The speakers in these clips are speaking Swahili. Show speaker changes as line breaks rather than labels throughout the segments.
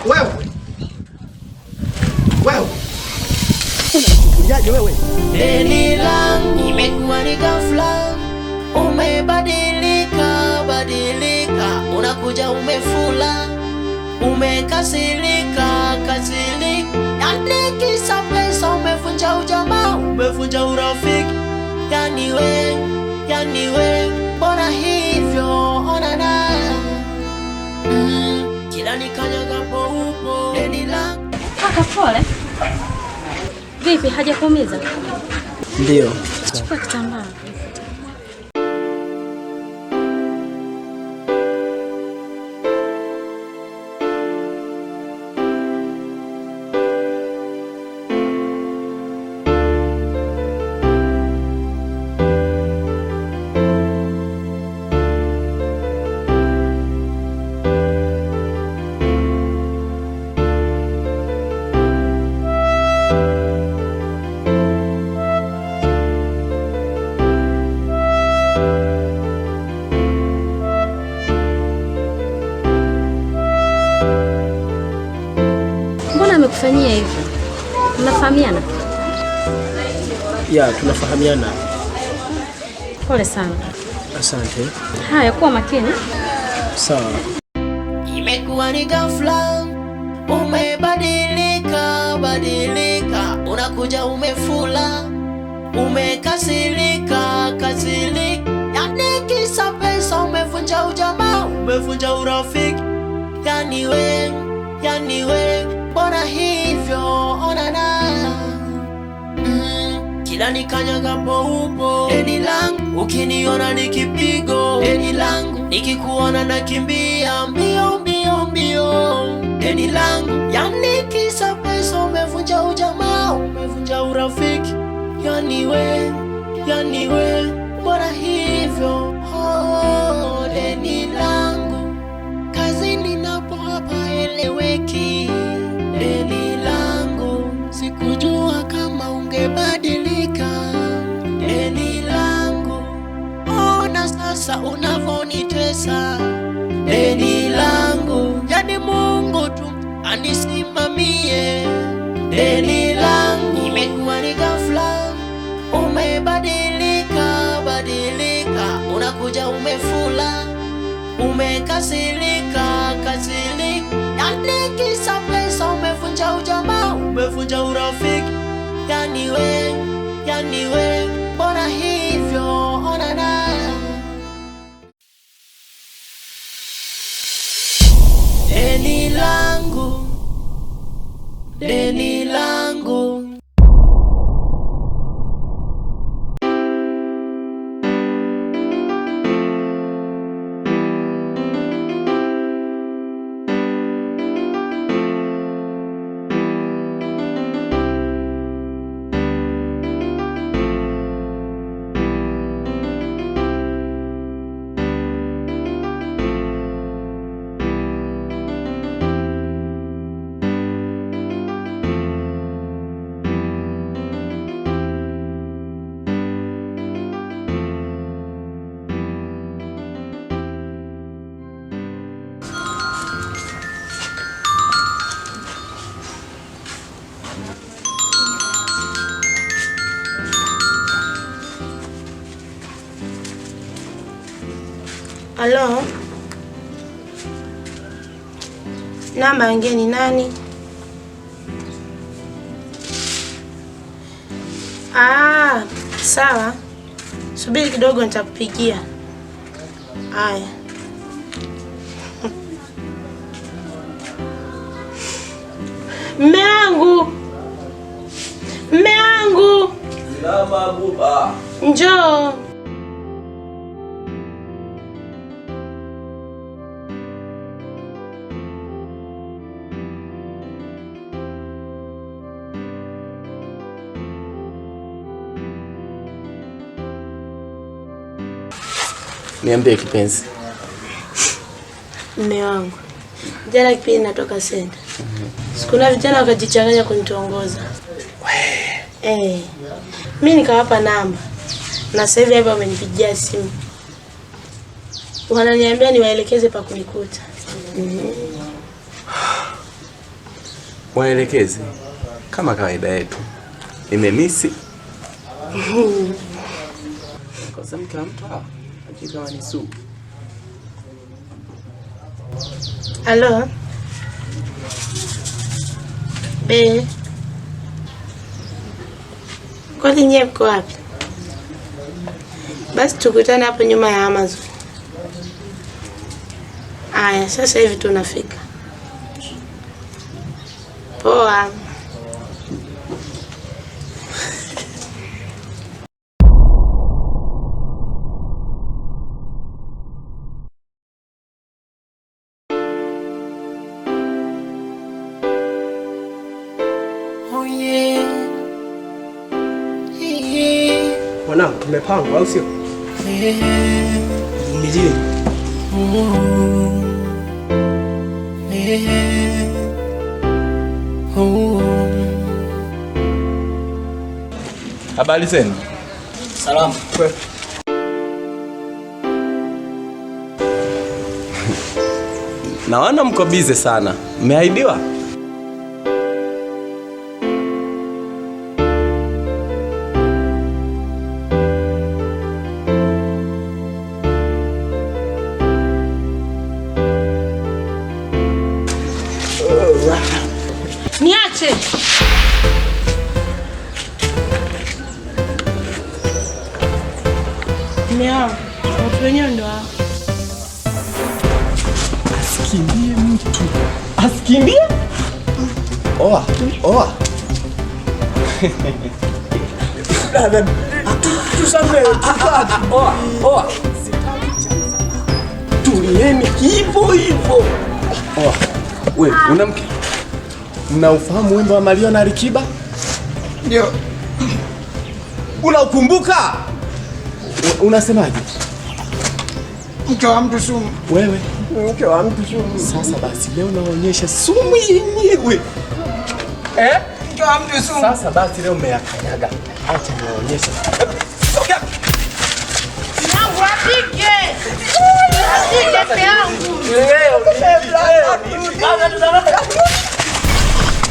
Wewe. Wewe. Unanichukuliaje wewe?
Deni langu imekuwa ni ghafla, umebadilika badilika, unakuja umefula, umekasirika kasirika, yani kisa pesa umevunja ujamaa, umevunja urafiki, yani we, mbona hivyo onana kila nikanyagapo upo deni langu.
Kaka pole. Vipi, hajakuumiza?
Ndio.
Chukua kitambaa. Mbona amekufanyia hivyo? Mnafahamiana?
Ya, tunafahamiana.
Pole sana.
Asante.
Haya, kuwa makini.
Sawa.
Imekuwa ni ghafla, umebadilika badilika, unakuja umefula, umekasirika kasirika, yani kisa pesa umevunja ujamaa, umevunja urafiki, yani we, mbona hivyo onana kila nikanyagapo upo deni langu, ukiniona ni kipigo deni langu, nikikuona nakimbia mbio mbio mbio deni langu, yani kisa pesa umevunja ujamaa, umevunja urafiki, yani we, mbona hivyo oh, deni langu kazini napo hapaeleweki, deni langu sikujua kama ungebadilika, deni langu ona sasa unavonitesa, deni langu yani Mungu tu anisimamie, deni langu imekuwa ni ghafla, umebadilika badilika, unakuja umefula umekasirika kasirika, yani kisa pesa umevunja ujamaa, umevunja urafiki, yani we, mbona hivyo onana. Deni langu, deni langu.
Halo, namba wengine ni nani? Ah, sawa, subiri kidogo nitakupigia. Haya. Mme wangu, mme wangu, njoo.
Niambie kipenzi.
Mme wangu, jana kipindi natoka senta, sikuna vijana wakajichanganya kunitongoza. Mi nikawapa namba na sasa hivi hapa wamenipigia simu, wananiambia niwaelekeze pa kunikuta.
Waelekeze kama kawaida yetu. Nimemisi. Kwa sababu mke wa mtu hapa hakika ni sumu.
Halo. Be. Kwani nyie mko wapi? Basi tukutane hapo nyuma ya Amazon. Aya, sasa hivi tunafika. Poa.
Oh yeah. Yeah.
Mwanangu, tumepangwa au sio?
Yeah.
Vumilie.
Oh. Yeah. Oh.
Habari zenu?
Salama.
Naona mko busy sana. Mmeahidiwa?
Niache. Ni hao. Watu wenyewe ndo hao.
Asikimbie mtu. Asikimbie? Oa, oa.
Tusamehe,
Oa, oa. Tulieni hivyo hivyo. Oa. We, una mke? Mnaufahamu wimbo wa Mario na Alikiba?
Ndio.
Unaukumbuka? Unasemaje?
Mke wa mtu sumu.
Wewe.
Mke wa mtu sumu.
Sasa basi leo naonyesha sumu yenyewe. Eh?
Mke wa mtu sumu.
Sasa basi leo mmeyakanyaga. Acha niwaonyeshe. Sogea.
Yangu apige. Apige yangu.
Leo leo.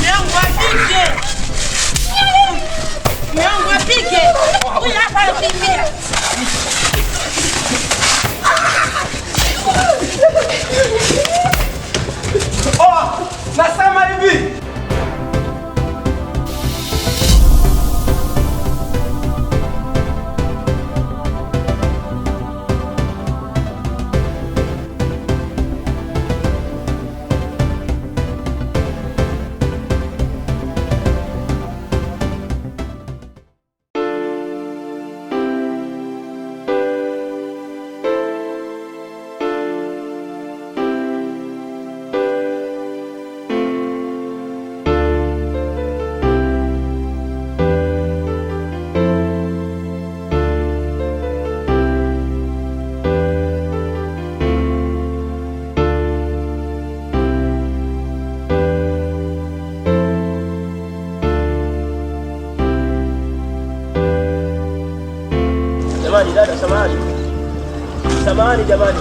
Yangu apige. Yangu apige. Huyu hapa anakimbia.
Oh, nasema hivi.
Jamani dada, samahani. Samahani jamani.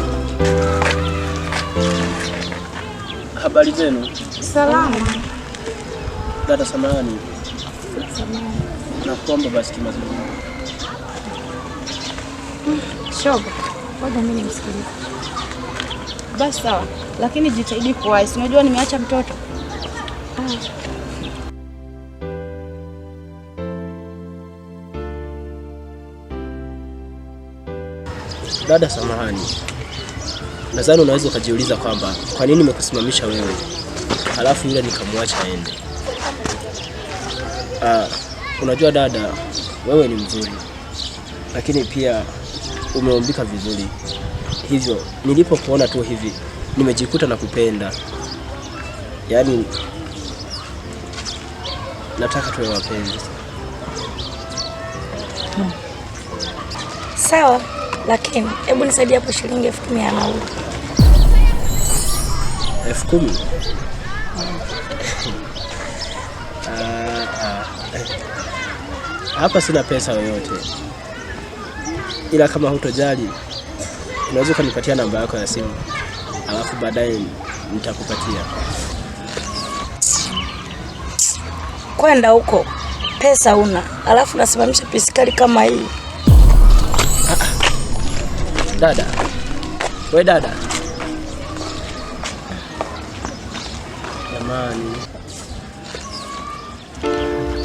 Habari zenu?
Salama.
Dada samahani. Nakuomba basi kimazungumzo.
Shoga, ngoja mimi nimsikilize.
Basi sawa, lakini jitahidi kuwahi. Si unajua nimeacha mtoto.
Dada samahani. Nadhani unaweza ukajiuliza kwamba kwa nini nimekusimamisha wewe halafu yule nikamwacha aende. Unajua dada, wewe ni mzuri, lakini pia umeumbika vizuri. Hivyo nilipokuona tu hivi nimejikuta na kupenda. Yaani nataka tuwe wapenzi.
Sawa, lakini hebu nisaidie hapo shilingi 10,000 ya nauli.
10,000? Hapa sina pesa yoyote. Ila kama hutojali unaweza ukanipatia namba yako ya simu, alafu baadaye nitakupatia.
Unakokwenda huko pesa una, alafu unasimamisha pisikali kama hii.
Dada, we dada, jamani.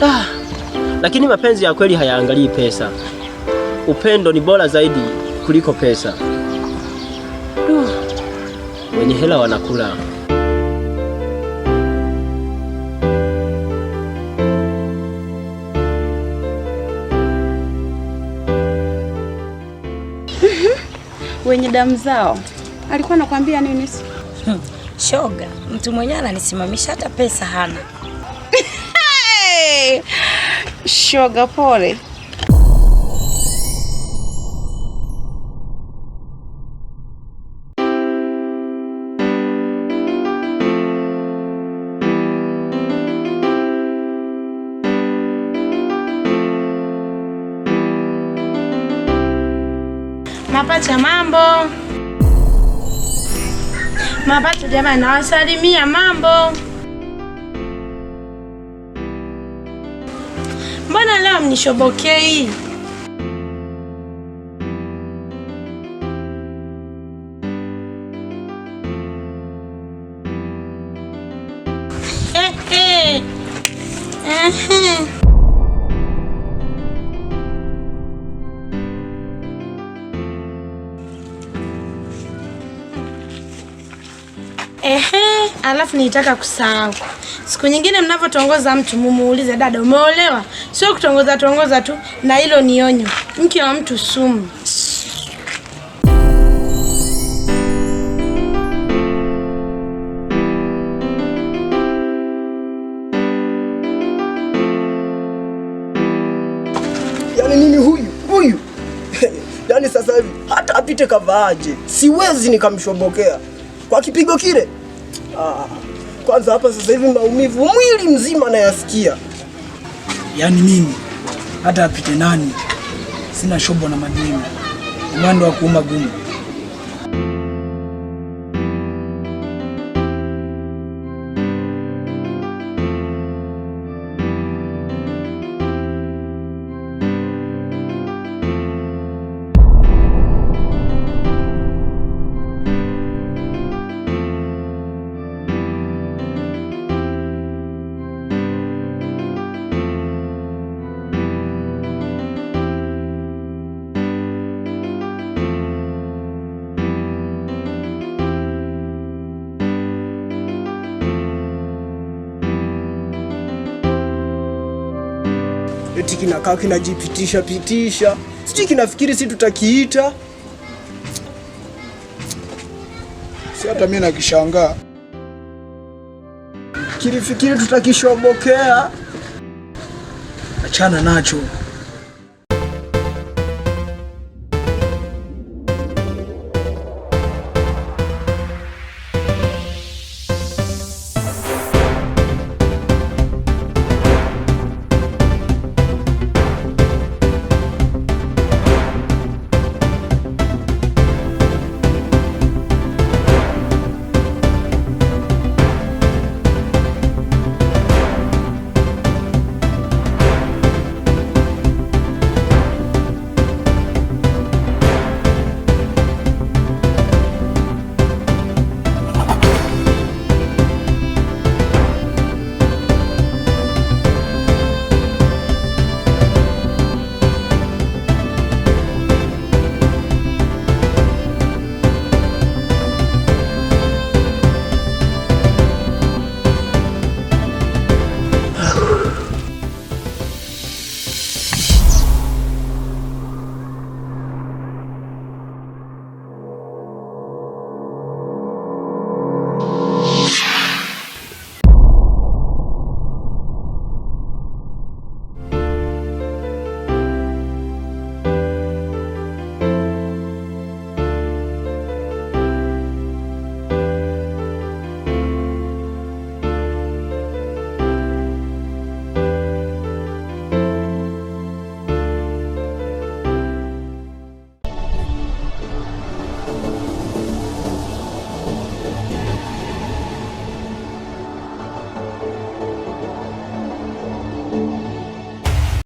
Ah, lakini mapenzi ya kweli hayaangalii pesa. Upendo ni bora zaidi kuliko pesa. Wenye hela wanakula.
Wenye damu zao. Alikuwa anakuambia nini?
Shoga, mtu mwenyewe ananisimamisha hata pesa hana.
Hey! Shoga pole.
Mapacha mambo. Mapacha jamani, nawasalimia mambo. Mbona leo mnishobokei? Eh, eh. Ehe, alafu nitaka kusahau. Siku nyingine mnavyotongoza mtu mumuulize dada umeolewa? Sio kutongoza tongoza tu, na hilo ni onyo. Mke wa mtu sumu.
Yaani mimi huyu yaani sasa hivi hata apite kavaaje siwezi nikamshobokea kwa kipigo kile. Kwanza hapa sasa hivi maumivu mwili mzima nayasikia.
Yaani mimi hata apite nani sina shobo na madini. Mwendo wa kuuma gumu.
Eti kinakaa kinajipitisha pitisha, sijui kinafikiri si tutakiita.
Si hata mimi nakishangaa.
Kilifikiri tutakishobokea.
Achana nacho.